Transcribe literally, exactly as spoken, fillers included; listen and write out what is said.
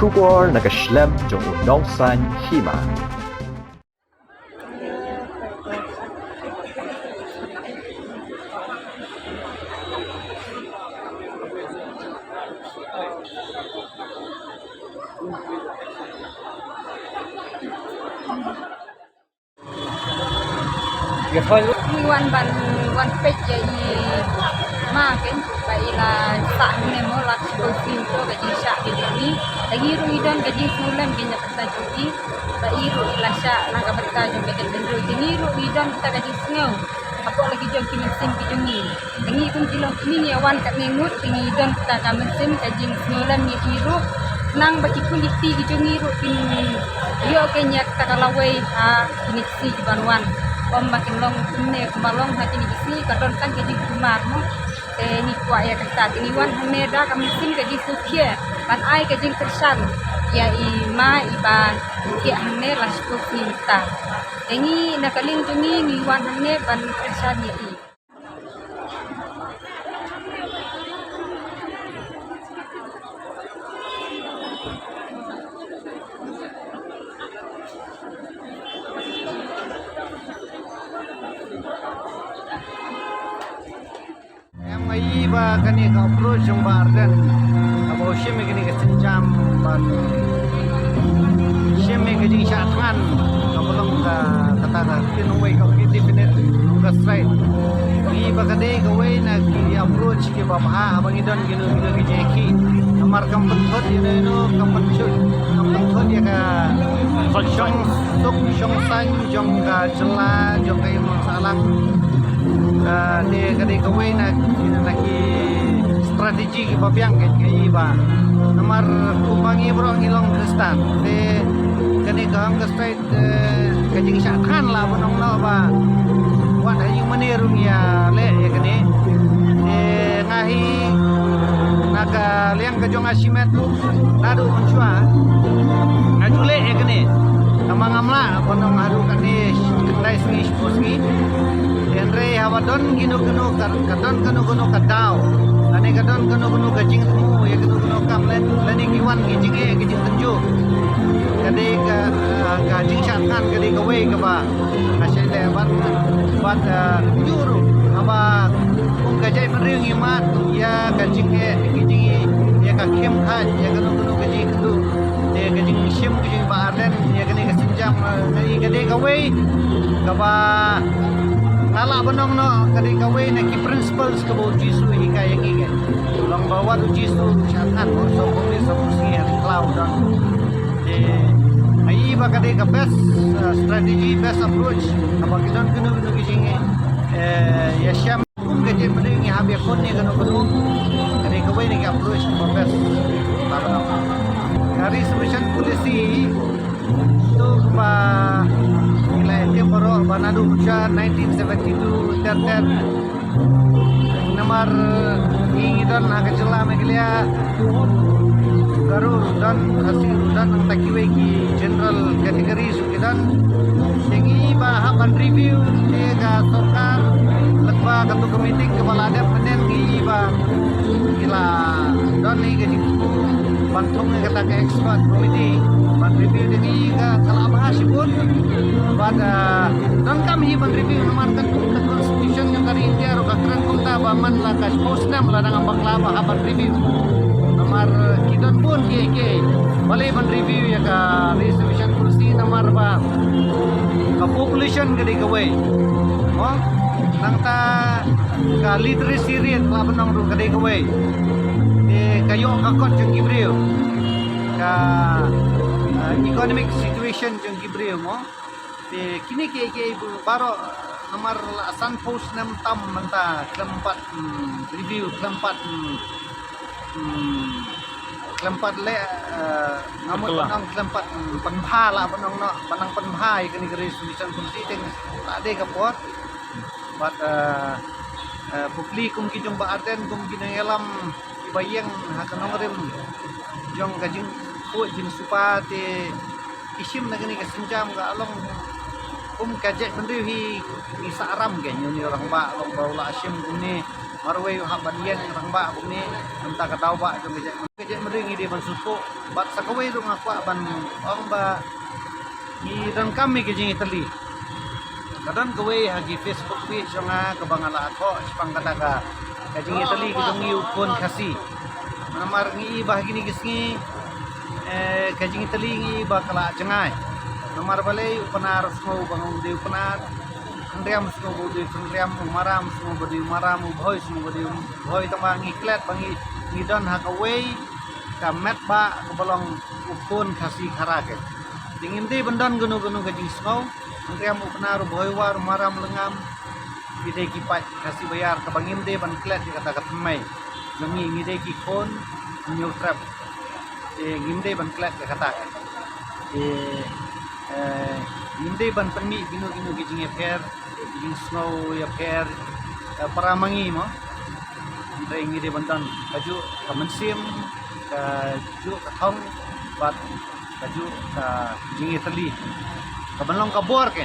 Khubor na ka shlem jong u nongsan hima. Ngi wan ban wan peit ïa i ma ken ba i la sah ne mo la shu sien to ka jingshah ka jong i. Te ngi ruh ngi don ka jingsngewlem ka jong ka bynta jong i ba i ruh i la shah la ka bynta jong ka jaitbynriew. Te ngi ruh ngi don kita ka jingsngew hapoh la ki jong ki mynsiem ki jong ngi. Te ngi kum ki longkmie ngi ïa wan katne ngut te ngi don kita ka mynsiem ka jingsngewlem ïa i ruh. Khnang ba ki khun ki kti ki jong ngi ruh kin ïoh kein ïa kita ka lawei ha kine ki sngi ki ban wan. Ym ba kin long kumne kumba long ha kine ki sngi ka don tang ka jingkulmar mo. Te ngi kwah ïa kata te ngi wan hangne da ka mynsiem ka jingsngewkhia ban ai ka jingkyrshan ïa i ma i ba i hangne la shiphew snem mynta. Te ngi na ka liang jong ngi ngi wan hangne ban kyrshan ïa i. Em, nga i ba kane ka approach jong Bah Ardent kaba u shim ïa kane ka sienjam ban shim ïa ka jingshah thngan kaba long ka, kata ka pynwei ka indefinite hunger strike. Nga i ba ka dei kawei na ki approach kiba bha haba ngi don kino kino ki jingïakhih. Namar kam pynthut ïa no ïa no, kam pynthut, kam pynthut ïa ka shong suk shong saiñ jong ka jylla jong ka Ïewmawsahlang. Ah, te ka dei kawei na, na ki strategy kiba biang ka, ka i ba. Namar kumba ngi baroh ngi long Khristan. Te kane ka hunger strike, eh, ka jingshah thngan lah ban ong noh ba wat ha ïing mane ruh ngi ïa leh ïa kane. Te nga hi na ka liang ka jong nga shimet naduh mynshuwa nga ju leh ïa kane. Tangba ngam lah ban ong haduh kane khyndai sngi shiphew sngi. Hynrei haba don kino kino ka, ka don kano kano ka daw lane ka don kano kano ka jingthmu ïa kano kano kam lane ki wan ki jingeh ki jingtynjuh, ka dei ka, ah, ka jingshah thngan ka dei kawei kaba nga shait leh bad, bad, ah, kumjuh ruh haba kum ka jaitbynriew ngi mad ïa ka jingeh ki jingeh ïa ka khim khat ïa kano kano ka jingkynduh. Te ka jingshim ka jong Bah Ardent ïa kane ka sienjam, eh, ka dei kawei kaba nga lah ban ong noh ka dei kawei na ki principles kaba u Jisu u hikai ïa ngi. Long ba wat u Jisu u shah thngan, u sngewbha u sngewbha u sngewbha u khlaw don. Te nga i ba ka dei ka best, eh, strategy, best approach haba ki don kino kino ki jingeh, eh, ïashem. Kum ka jaitbynriew ngi hap ïakhun ïa kano kano. Ka dei kawei na ki approach kaba best. Ka reservation policy to kumba ngi la ïatip baroh ba naduh sha nineteen seventy-two ter ter. Namar ngi don ha ka jylla Meghalaya, Garo ruh don, Khasi ruh don, nangta kiwei ki general categories ki don. Te ngi i ba hap ban review te ka sorkar lyngba katu ka meeting kaba la dep mynnin ngi i ba ki la don ïa ka jingthmu ban thung ïa kata ka expert committee ban review te ngi i ka, ka la bha shibun. Bad, ah, donkam hi ban review namar ka constitution jong ka ri India ruh ka kren kumta ba man la ka shiphew snem la dang bakla ba hap ban review. Namar ki don bun kiei kiei balei ban review ïa ka reservation policy namar ba ka population ka dei kawei. Mo, nangta ka literacy rate lah ban ong ruh ka dei kawei. Te ka ïoh ka kot jong ki briew, ka, ah, economic situation jong ki briew mo. Te kine kiei kiei baroh namar la sanphew snem tam mynta khlem pat, mm, review, khlem pat, mm, mm, khlem pat leh, eh, nga mut ban ong khlem pat, mm, pynbha lah ban ong noh, ban nang pynbha ïa kane ka reservation policy te la dei ka por. Bad, eh, eh, pukli kum ki jong Bah Ardent kum ki nongïalam kiba ïeng ha ka nongrim jong ka jingphuh jingsuba te ki shim na kane ka sienjam ka long kum ka jaitbynriew hi ngi sah ram ke, ngi rangbah long ba u la shim kumne. Marwei u hap ban ïeng rangbah kumne, mynta ka daw ba jong ka jaitbynriew, ka jaitbynriew ngi dei ban sngewthuh. Bad sa kawei ruh nga kwah ban ong ba ngi donkam ïa ka jingïatylli. Ka don kawei ha ki Facebook page jong nga kaba nga la thoh shaphang kata ka, ka jingïatylli ka jong ngi u khun Khasi. Namar ngi i ba ha kine ki sngi, eh, ka jingïatylli ngi i ba ka la jngai. Namar balei u Pnar u sngew ba u dei u Pnar, u Khynriam u sngew ba u dei u Khynriam, u Maram u sngew ba u dei u Maram, u Bhoi u sngew ba u dei u Bhoi, tangba ngi klet ba ngi, ngi don ha kawei ka met ba kaba long u khun Khasi Khara ke. Te ngim dei ban don kano kano ka jingsngew, u Khynriam, u Pnar, u Bhoi War, u Maram, u Lyngngam, ki dei ki paid Khasi Baïar kaba ngim dei ban klet ïa kata ka thymmei. Jong ngi, ngi dei ki khun Hynñiewtrep. Te ngim dei ban klet ïa kata. Te, eh, ngim dei ban pynmih kino kino ki jingïapher, ki jingsngew ïapher, eh, para ma ngi mo. Hynrei ngi dei ban don kajuh ka mynsiem, kajuh ka thong, bad kajuh ka jingïatylli. Ka ban long ka bor ke.